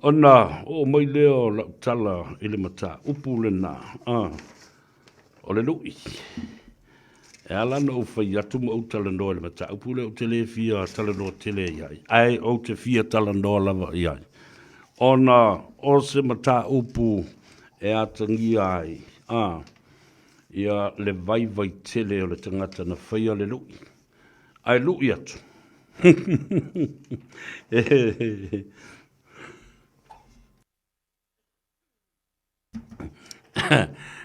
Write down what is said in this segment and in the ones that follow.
Ona oo mai lea o lau tala i le mataupu lena, o le lui. E ala ona ou fai atu ma ou talanoa i le mataupu lea, ou te le fia talanoa tele i ai, ae ou te fia talanoa lava i ai, ona o se mataupu e atagia ai ia le vaivai tele o le tagata na faia le lui. Ae lui atu.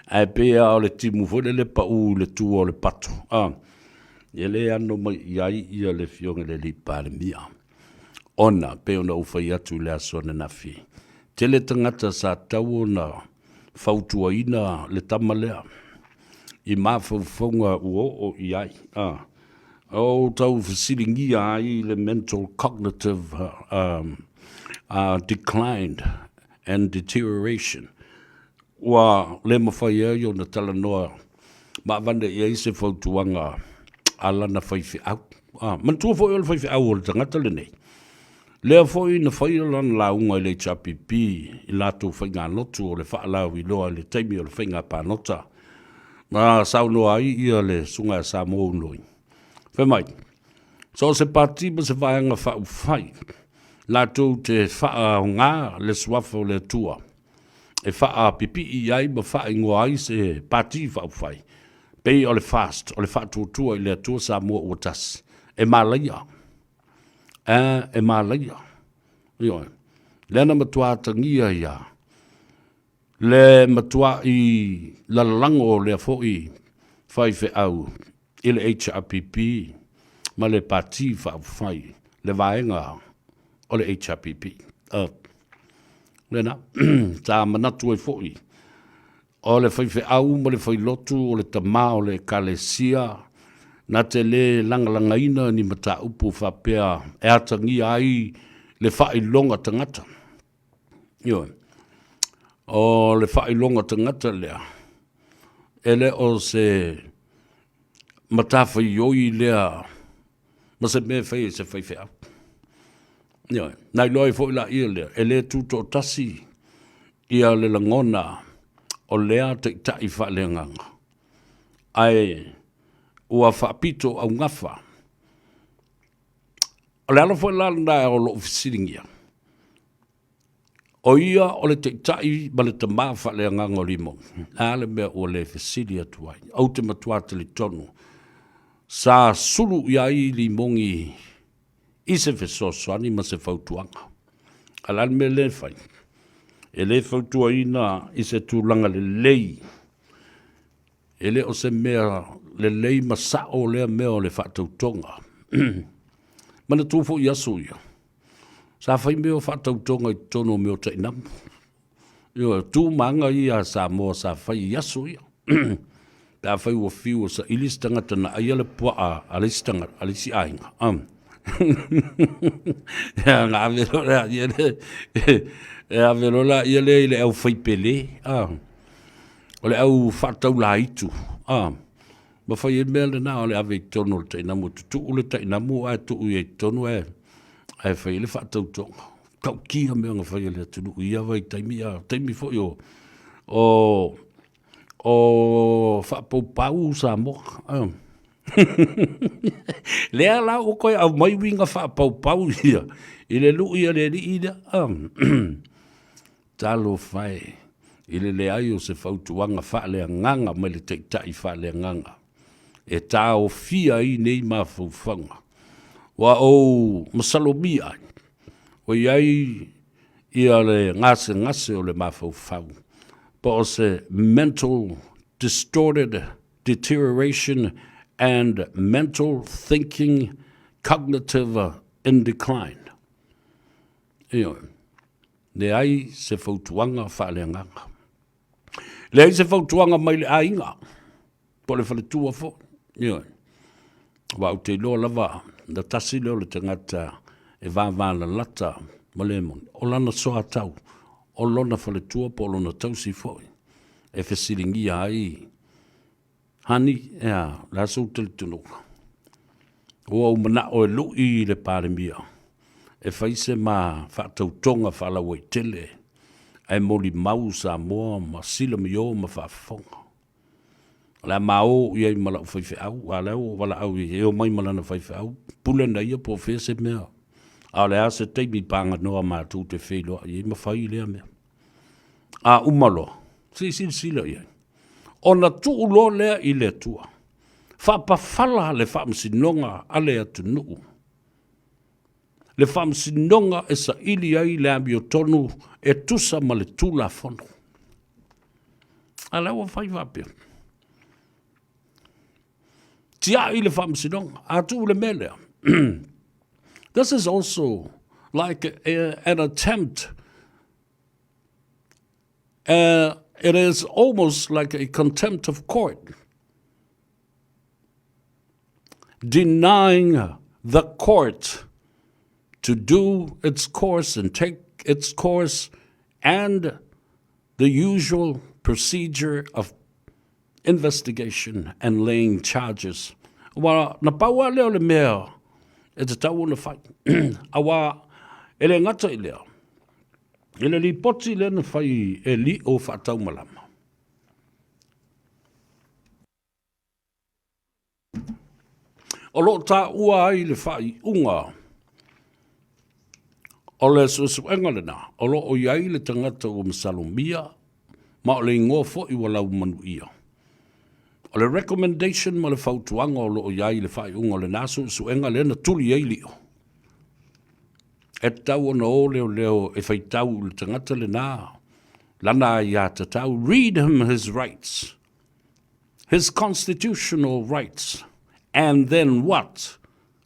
Ae pei lava o le timu foi lele e pau i le tua o le pato, e le ano mai i ai ia le Afioga i le alii Palemia, ona e pei ona ou fai atu i le aso ananafi, tele tagata sa tatau ona fautuaina le tama lea i mafaufauga ua oo i ai, ou tau fesiligia ai le mental cognitive declined and deterioration, ua le mafai ai ona talanoa ma avane i ai se fautuaga a lana faifeau. Manatua foi o le faifeau o le tagata lenei, lea foi na faia lana lauga i le HRPP i latou faigalotu o le faalauiloa i le taimi o le faiga palota, na saunoa ai ia le Susuga ia Samoa Unui, fai mai, so o se pati ma se vaega faaupufai latou te faaaoga le Suafa o le Atua e faapipii ai ma faaigoa ai se Pati Faaupufai, pei o le FAST, o le Faatuatua i le Atua Samoa ua Tasi, e malaia. E malaia. Ioe. Lea na matua atagia ai lava le matuai lalago o lea foi faifeau i le HRPP ma le Pati Faaupufai, le vaega o le HRPP. Lena, sa manatu ai foi o le faifeau ma le failotu o le tama o le Ekalesia na te le lagalagaina ni mataupu faapea e atagia ai le faailoga tagata. Ioe. O le faailoga tagata lea, e le o se matafaioi lea ma se mea e fai e se faifeau. Ioe. Na iloa ai foi laia lea, e le tutoatasi ia le lagona o lea taitai faaleagaga, ae ua faapito augafa. O le ala foi la lena o lou fesiligia, O ia o le Taitai ma le Tama faaleagaga o Limogi. O le a le mea ua le fesili atu ai? Ou te matua talitonu sa sulu i ai Limogi i se fesoasoani ma se fautuaga. A o le a le mea lea e fai? E le fautuaina i se tulaga lelei. E le o se mea lelei ma sao lea mea o le faatautoga. Manatua foi aso ia, sa fai mea o faatautoga i totonu o mea o tainamu. Ioe, o tu ma aga ia a Samoa sa fai i aso ia. Pe afai ua fiu e saili se tagata na aia le puaa a le isi tagata, a le isi aiga, ona ave loa lea, e ave loa lea i le aufaipele, o le au faataulaitu, ma fai ai le mea lena o le ave i totonu o le tainamu e tutuu le tainamu ae tuu i ai i totonu ae fai ai le faatautoga. E matautia mea na fai e le atunuu i ia vaitaimi, a o taimi foi o faapaupau Samoa. Lea la ua toe aumai uiga faapaupau ia i le lui a le alii lea. Talofa e, i le leai o se fautuaga faaleagaga mai le Taitai faaleagaga e taofia ai nei mafaufauga. Ua ou masalomia ai, ua i ai ia le gasegase o le mafaufau, po o se mental distorted deterioration and mental thinking cognitive in decline. Ioe. Leai se fautuaga faaleagaga. Leai se fautuaga mai le aiga po o le faletua foi. Ioe. Aua ou te iloa lava na tasi lea o le tagata e vavalalata ma le moni, o lana soatau, o lona faletua po o lona tausi foi e fesiligia ai Honey, e a, o le a sou talitonuga? Ua ou manao e lui le Palemia. E fai se ma faatautoga faalauaitele ae molimau Samoa ma silamio ma faafofoga. O le a ma o i ai ma lau faifeau, a o lea ua ou valaau i ai e omai ma lana faifeau, pule na ia po o fea se mea, a o le a se taimi paganoa matou te feiloai ai ma fai lea mea. A uma loa, se i silasila i ai, ona tuu loa lea i le Atua, faapafala le faamasinoga a le atunuu, le faamasinoga e saili ai le amiotonu e tusa ma le Tulafono. A o lea ua fai faapea, tiai le faamasinoga, a tuu le mea lea. This is also like an attempt. It is almost like a contempt of court. Denying the court to do its course and take its course and the usual procedure of investigation and laying charges. Aua, na pau lava lea o le mea e tatau ona fai. Aua, e le gata i lea, i le lipoti lea na fai e Lio Faataumalama, O lo o taua ai le faaiuga o le suesuega lena o lo o i ai le tagata ua masalomia ma o le igoa foi ua laumanuia. O le recommendation ma le fautuaga o lo o i ai i le faaiuga o lena suesuega lea na tuli ai Lio, e tatau ona o leoleo e faitau i le tagata lena lana aiatatau, read him his rights. His constitutional rights and then what?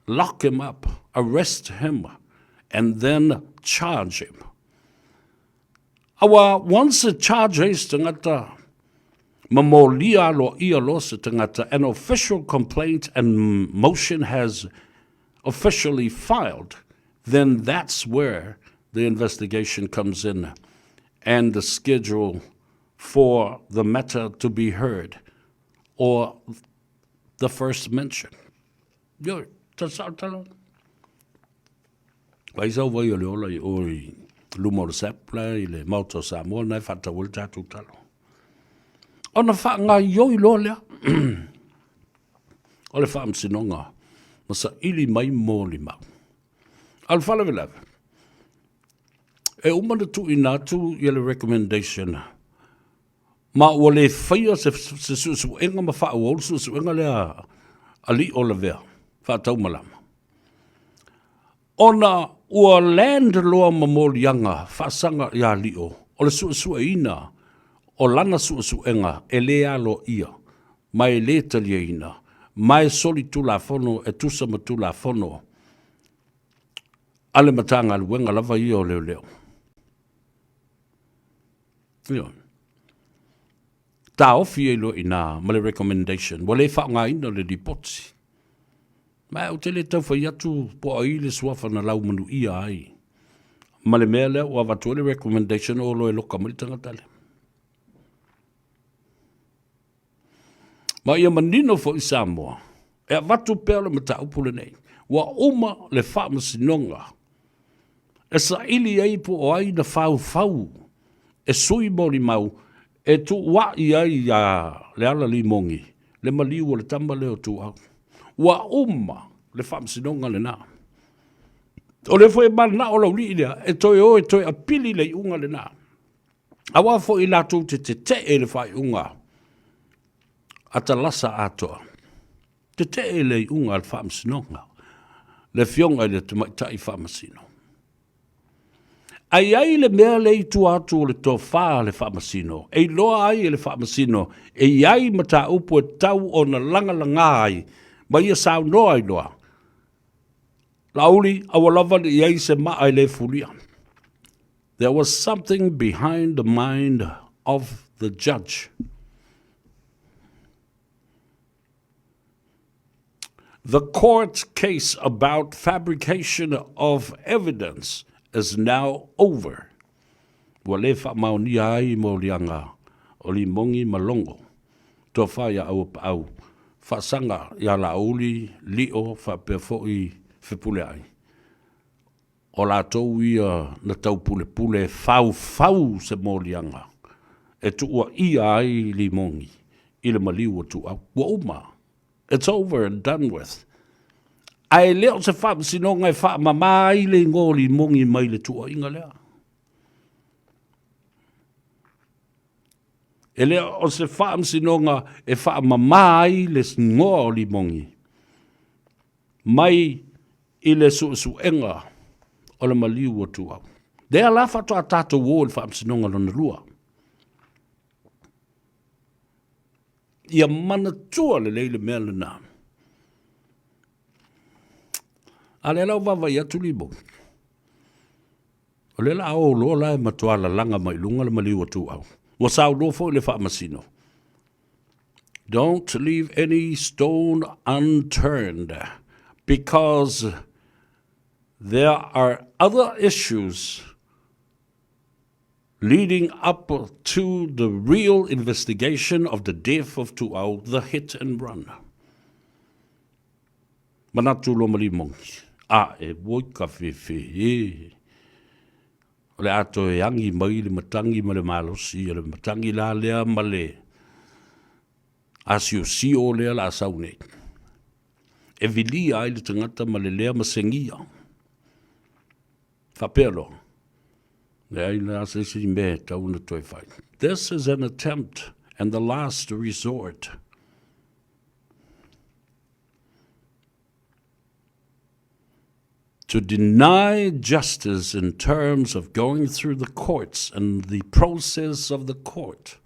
Lock him up, arrest him and then charge him. Aua once e charge ai se tagata, ma molia aloaia loa se tagata, an official complaint and motion has officially filed, then that's where the investigation comes in and the schedule for the matter to be heard or the first mention. Ioe, ta sao tala. Vai sau vai o le ola i o i luma o le SAP la i le Maota o Samoa na e whaatau le tātou talo. Ona whaangaioi loa lea o le whaamasinoga ma saili mai molimau. A o le faalavelave, e uma ona tuuina atu ia le recommendation ma ua le faia se, se suesuega ma faaauau le suesuega lea a Lio Lavea faataumalama ona ua land loa ma moliaga faasaga ia Lio o le suesueina o lana suesuega e le aloaia ma e le taliaina ma e solitulafono e tusa ma Tulafono a le Matagaluega lava ia o Leoleo. Ioe. Taofi ai loa i ina ma le recommendation, ua le faaaogaina le lipoti. Ma ou te le tau fai atu po o ai le suafa na laumanuia ai ma le mea lea ua avatu ai le recommendation o loa e loka mai le tagata lea. Ma ia manino foi Samoa, e avatu pea le mataupu lenei, ua uma le faamasinoga e saili ai po o ai na faufau e sui molimau e tuua'i ai iā Leala Limogi le maliu o le tama lea o Tuuau. Ua uma le faamasinoga lena. O lea foi e mananao Laulii lea e toe o e toe apili le iuga lena. Aua foi latou te tetee i le faaiuga a Talasa atoa. Tetee i le iuga a le faamasinoga, le afioga i le tamaitai faamasino. A i ai le mea le i tua atu o le tofa a le faamasino, e iloa ai e le faamasino e i ai mataupu e tatau ona lagalaga ai ma ia saunoa ai loa, Laauli, aua lava ne i ai se maa e le fulia. There was something behind the mind of the judge. The court case about fabrication of evidence is now over. Ua le faamaonia ai moliaga o Limogi ma Logo, tofa ia Auapaau, faasaga ia Laauli, Lio faapea foi Fepuleai. O latou ia na taupulepule e faufau se moliaga e tuuaia ai Limogi i le maliu o Tuau. Ua uma. It's over and done with. Ae le o se faamasinoga e faamama ai le igoa o Limogi mai le tuuaiga lea. E le o se faamasinoga e faamama ai le igoa o Limogi mai i le suesuega o le maliu o Tuau. Lea la faatoa tatou o i le faamasinoga lona lua. Ia manatua lelei le mea lena. A lea la ua vaavaai atu Limogi, o lea la a o loa la e matua lalaga mai luga le maliu o Tuau. Ua saunoa foi le faamasino. Don't leave any stone unturned because there are other issues leading up to the real investigation of the death of Tuau, the hit and run. Manatu loa ma Limogi, a e oi ka fefe e. O le a toe agi mai le matagi ma le malosi, o le matagi la lea ma le asiosio lea la sau nei. E vilia ai le tagata ma le lea masegia. Faapea loa, leai la se isi mea e tatau ona toe fai. This is an attempt and the last resort. To deny justice in terms of going through the courts and the process of the court,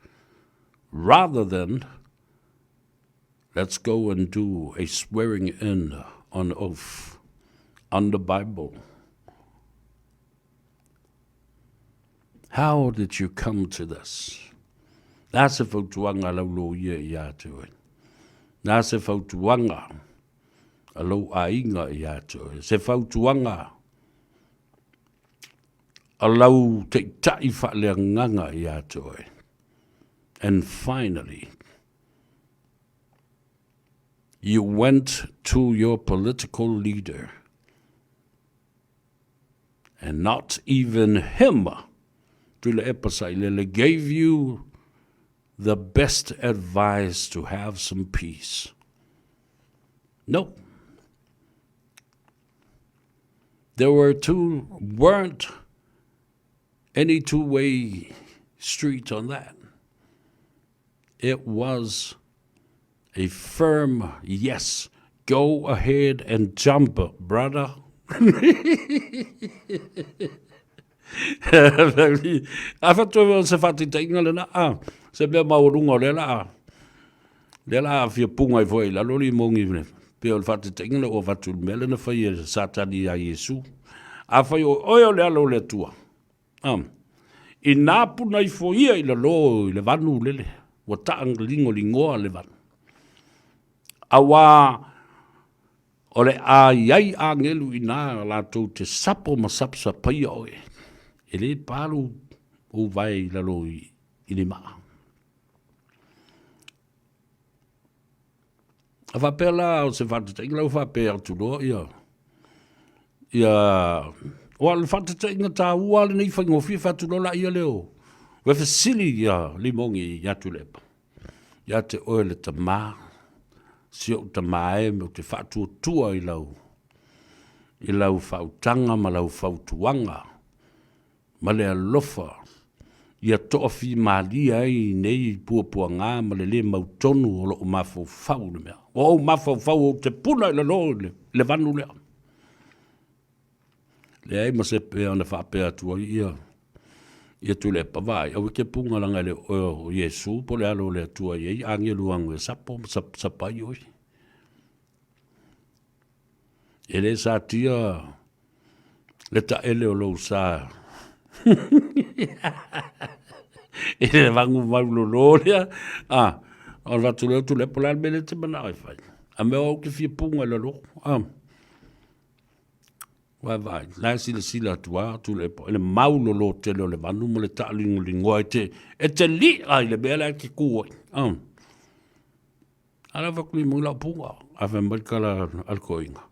rather than let's go and do a swearing in on oath on the Bible. How did you come to this? Le a se fautuaga a lau loia ia te oe? Le a se fautuaga a lou aiga ia te oe? Se fautuaga a lau taitai faaleagaga ia te oe? And finally, you went to your political leader and not even him, Tuilaepa Sailele, gave you the best advice to have some peace. No. There were two, weren't any two-way street on that. It was a firm yes. Go ahead and jump, brother. A whatu o se whātitainga le na, a, se mea maualunga o lea la a, lea la a fia punga i foe i lalo li mongi le, pe o le whātitainga le o whatu le mea le na whai e Satani a Iesu. A whai o oe o le alo o le Atua. A, inā puna ifo ia i lalo i le vanu lele, ua taa ligoligoa le vanu. Auā o le a i ai agelu inā latou te sapo ma sapasapaia oe, e lē pa lou ou vae i lalo i le maa. A faapea la o se faataitaiga la ua faapea atu loa ia ia aua o le faataitaiga taua lava lenei faigofie fai atu loa laia lea o ua fesili ia Limogi ia Tuilaepa, ia te oe le tama, si ou tama e ou te faatuatua i lau i lau faautaga ma lau fautuaga ma le alofa ia toafimalie ai nei puapuaga ma le lē mautonu o lou mafaufau i le mea. Ua ou mafaufau ou te puna i lalo i le vanu lea. Leai ma se pea na faapea atu ai ia ia Tuilaepa, vaai, aua e te puga leaga e le o oe o Iesu po o le Alo o le Atua e i ai agelu agu e sapo ma sapasapa ai oe. E le satia le taele o lou sa i le vagu maulolo lea. A, o le avatu lea o Tuilaepa, o le a le mea lea e te manao e fai? A mea o au ou te fia puga i lalo. A, vaavaai, la e silasila atu lava Tuilaepa i le maulolo tele o le vanu ma le taaligoligoa e te, e te li'a i le mea la e te tu ai. A. A la fai mai lau puga, a fai mai le tala a le toeaina,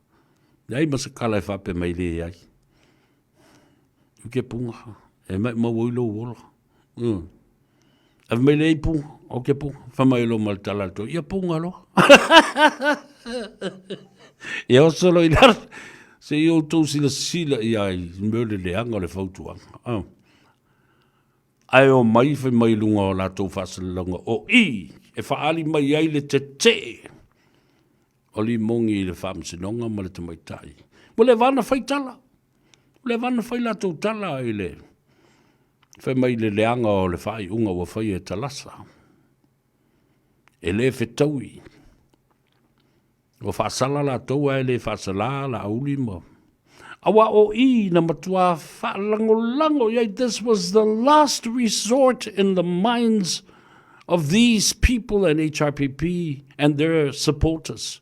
leai ma se tala e faapea mai leai. I ke puga, e maʻumau ai lou ola. Ave mai le ipu, o ke puga. Fai mai loa ma le tala a le toeaina, ia puga loa. Ia oso loa i lalo, se i outou silasila i ai i mea o le leaga o le fautuaga. Ae omai fai mai i luga o latou faasalalauga o i e faaali mai ai le tetee o Limogi i le Faamasinoga ma le tamaitai. Ua leva ona fai tala, ua leva ona fai latou tala i le fai mai i le leaga o le faaiuga ua faia e Talasa. E le fetaui. Ua faasala latou ae le faasala Laauli ma Aua o i na matua faalagolago i ai, this was the last resort in the minds of these people and HRPP and their supporters.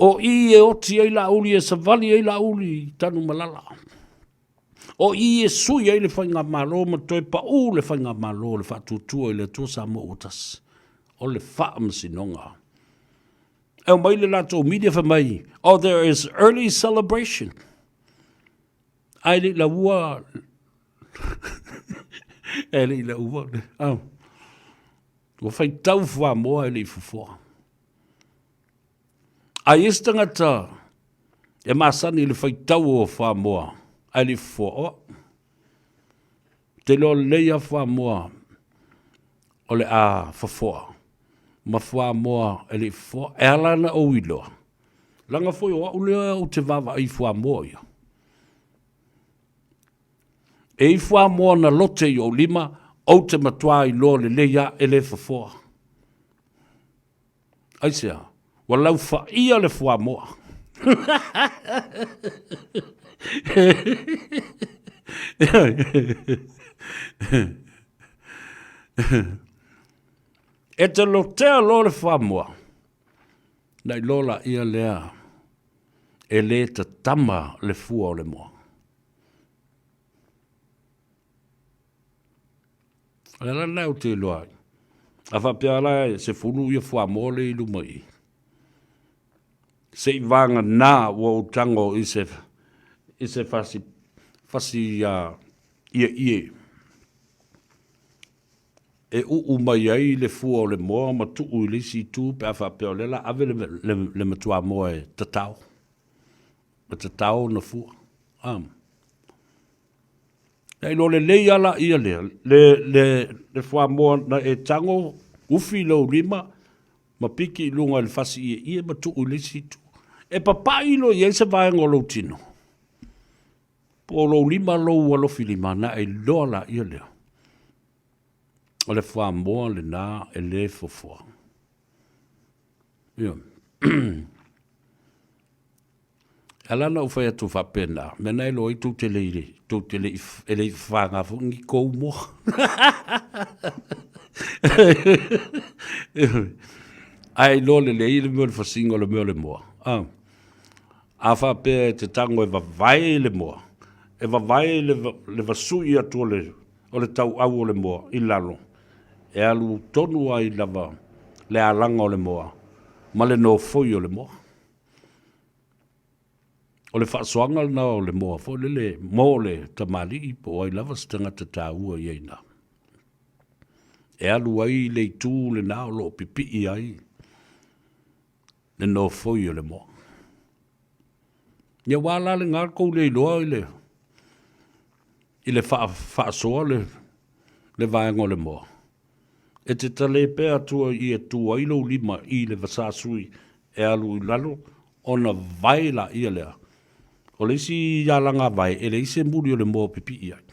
O i e oti ai Laauli, e savali ai Laauli i Tanumalala. O i e sui ai le faigamalo ma toe paʻū le faigamalo o le Faatuatua i le Atua Samoa ua Tasi. O le faamasinoga. E omai le latou media fai mai, oh there is early celebration. Ae le i laua, e le i laua, oh. Ua faitau fuamoa e le i fofoa. A i ai se tagata e masani i le faitau o fuamoa ae le i fofoa, oh. Te iloa lelei lava fuamoa o le a fofoa ma fuamoa e le i fofoa. E ala ona ou iloa, leaga foi o au lea ou te vaavaai i fuamoa ia. E i fuamoa na lote i ou lima, ou te matua iloa lelei lava e le fofoa. Aisea? Ua laufaia le fuamoa. E te lotea loa le fuamoa, na iloa laia lea e le tatama le fua o le moa. O le ala lena ou te iloa ai. A faapea la e 10 ia fuamoa lea i luma i i, seiavagana ua ou tago i se, i se fasi, fasi uh, ieie e uu mai ai le fua o le moa ma tuu i le isi itu pe a faapea o lea la ave le, le, le matuamoa e tatao, e tatao ona fua. Ah. Ia iloa lelei lava laia lea, le, le, le fuamoa na e tago, ufi lou lima, ma piki i luga i le fasi ieie ma tuu i le isi itu. E papai loa i ai se vaega o lou tino, po o lou lima lou alofi lima, na e iloa laia lea, o le fuamoa lena e le fofoa. Ia. E ala ona ou fai atu faapena, mea na e iloa ai tou te le i, tou te le i, e le i fafaga foi ni kou moa. Ae iloa lelei le mea o le fasiga o le mea o le moa. A, a faapea e te tago e vavae le moa, e vavae le, le vasui atu o le, o le tauau o le moa i lalo, e alu tonu ai lava le alaga o le moa ma le nofoi o le moa. O le faasoaga lena o le moa foi lele mo le tamalii po o ai lava se tagata taua i ai ina. E alu ai le itu lena o lo o pipii ai le nofoi o le moa. Ia ua la lena tou le iloa i le i le faasoa le le vaega o le moa. E te tale pea atu i e tu ai lou lima i le vasāsui e alu i lalo ona vae laia lea. O le isi alaga vae, e leai se muli o le moa o pipii ai.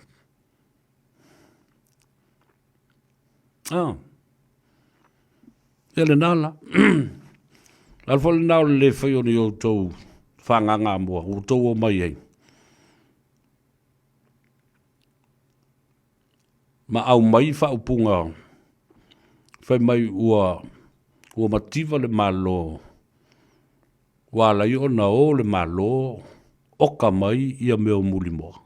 Ah. Ia lena la. Le ala foi lena o le le fai o ni outou fagaga moa ua outou omai ai. Ma aumai faaupuga fai mai ua ua mativa le Malo ua ala ai ona o le Malo oka mai ia mea o mulimoa.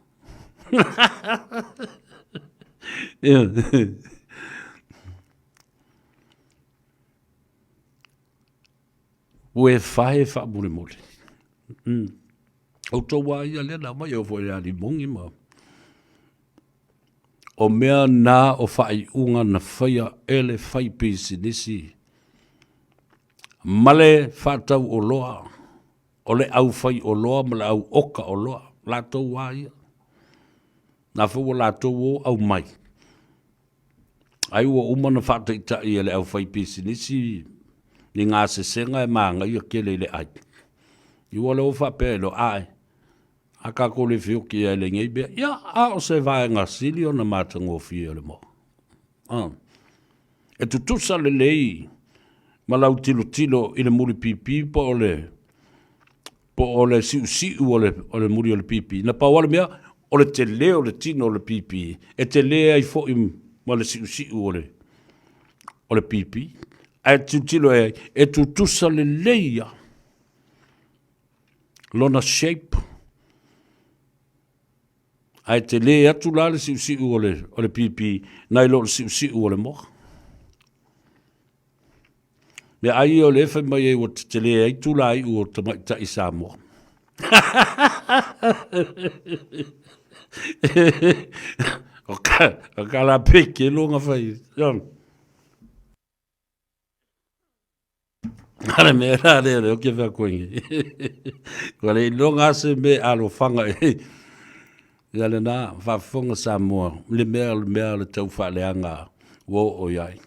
Ua e fae faamolemole. Mm. Outou a ia lea na aumai e oo foi ia Limogi ma O mea na o faaiuga na faia e le faipisinisi ma le faatau oloa, o le au fai oloa ma le au oka oloa, latou lava ia. Na foi ua latou o aumai, ai ua uma ona faataitai e le aufaipisinisi ni gasesega e manaia tele i le ai. Ia ua le faapea ai loa, ae, a tatou le feoti ai i lenei mea, ia, a o se vaega sili ona matagofie o le moa. E tutusa lelei ma lau tilotilo i le mulipipi po o le siusiu o le muli o le pipi. Na pau lava le mea, o le tele o le tino o le pipi e tele ai foi ma le siusiu o le pipi. Ae tilotilo i ai, e tutusa lelei lava lona shape, ae tele atu la le siusiu o le pipi nai lo le siusiu o le moa. Meaai ia o lea e fai mai ai ua tetele ai tulaiu o tamaitai Samoa. O ka la pekelo na fai. A le mea la lea lea ou te fai atu ai nei. Ua le iloga lava se mea e alofaga i ai. Ia lena, faafofoga Samoa, le mea o le mea o le taufaaleaga ua oo i ai.